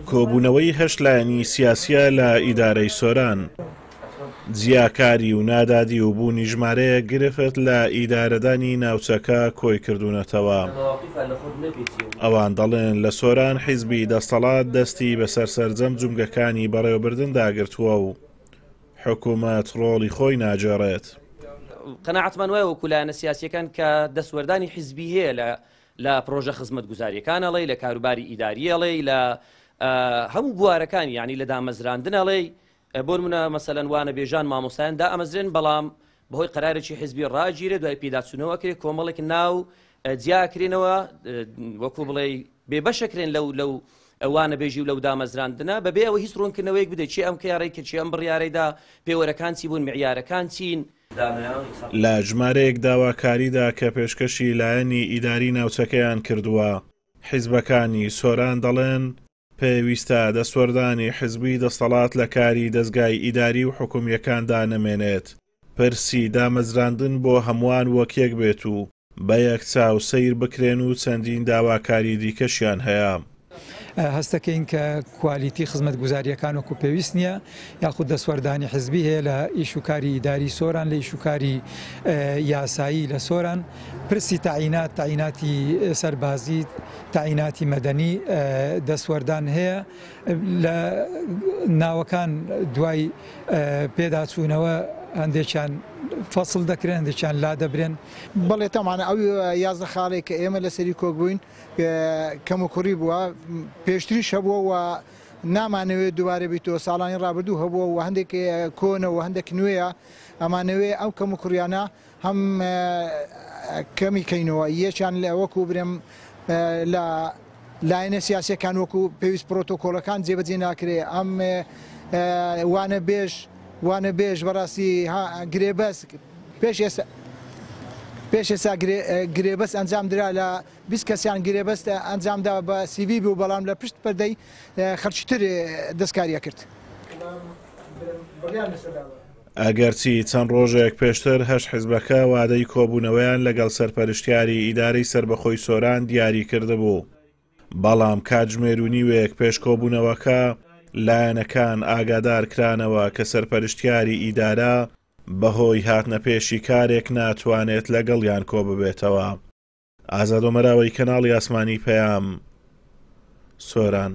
کۆبوونەوەی هەشت لایەنی سیاسییە لە ئیدارەی سۆران. جیاکاری و نادادی و بوونی ژمارەیەک گرفت لە ئیدارەدانی ناوچەکە کۆی کردوونەتەوە. ئەوان دەڵێن لە سۆران حیزبی دەستەڵات دەستی بەسەر سەرجەم جومگەکانی بەڕێوەبردندا گرتووە و حکومەت ڕۆڵی خۆی ناگێڕێت. قەناعەتمان وایە وەکو لایەنە سیاسییەکان کە دەستوەردانی حیزبی هەیە لە لە پرۆژە خزمەتگوزاریەکان ئەڵێی، لە کاروباری ئیداری ئەڵێی، لە هەموو بوارەکانی یانی لە دامەزراندن ئەڵێی، بۆ نمونە مەسەلەن وانەبێژان مامۆستایان دائەمەزرێن بەڵام بەهۆی قەرارێکی حزبی ڕاگیرێ دوای پیداچوونەوە ئەکرێ کۆمەڵێک ناو جیاکرێنەوە وەکو بڵێ بێبەشەکرێن لەو لەو وانەبێژی و لەو دامەزراندنە بەبێ ئەوە هیچ ڕوونکردنەوەیەک بدەێت چی ئەم کارەی کە چی ئەم بڕیارەیدا پێوەرەکان چی بوون معیارەکان چین. لە ژمارەیەک داواکاریدا کە پێشکەشی لایەنی ئیداری ناوچەکەیان کردووە، حیزبەکانی سۆران دەڵێن، پێویستە دەستوەردانی حزبی دەستەڵات لە کاری دەزگای ئیداری و حکومییەکاندا نەمێنێت، پرسی دامەزراندن بۆ هەمووان وەک یەک بێت و بە یەک چاو سەیر بکرێن و چەندین داواکاری دیکەشیان هەیە. هەستەکەین کە کوالیتی خزمەتگوزارییەکان وەکو پێویست نییە، یاخود دەستوەردانی حزبی هەیە لە ئیش و کاری ئیداری سۆران، لە ئیش و کاری یاسایی لە سۆران، پرسی تەعینات، تەعیناتی سەربازی، تەعیناتی مەدەنی دەستوەردان هەیە لە ناوەکان دوای پێداچوونەوە هەندێکیان فەسڵ دەکرێن هەندێکیان لادەبرێن. بەڵێ تەبعەن ئەو 11 خاڵەی کە ئێمە لەسەری کۆک بووین کەموکوڕی بووە، پێشتریش هەبووە و نامانەوێت دووبارە بیتەوە، ساڵانی ڕابردوو هەبووە و هەندێک کۆنە و هەندێک نوێیە، ئەمانەوێ ئەو کەموکوڕیانە هەم کەمی کەینەوە، یەکیان لە وەکو برێم لە لایەنە سیاسیەکان وەکو پێویست پرۆتۆکۆلەکان جێبەجێ ناکرێ، ئەم وانە بێژ وانە بێژ بەڕاستی گرێبەست پێش ئێستا پێش ئێستا گرێبەست ئەنجام درا لە 20 کەسیان گرێبەست ئەنجامدا بە سیڤی بوو بەڵام لە پشت پەردەی خەڵکی تر دەستکاریە کرد. ئەگەرچی چەند ڕۆژێک پێشتر هەشت حزبەکە وادەی کۆبوونەوەیان لەگەڵ سەرپەرشتیاری ئیدارەی سەربەخۆی سۆران دیاری کردبوو، بەڵام کاتژمێر و نیوێک پێش کۆبوونەوەکە لایەنەکان ئاگادار کرانەوە کە سەرپەرشتیاری ئیدارە بەهۆی هاتنەپێشی کارێک ناتوانێت لەگەڵیان کۆببێتەوە. ئازاد ئۆمەراوەی کەناڵی ئاسمانی پەیام، سۆران.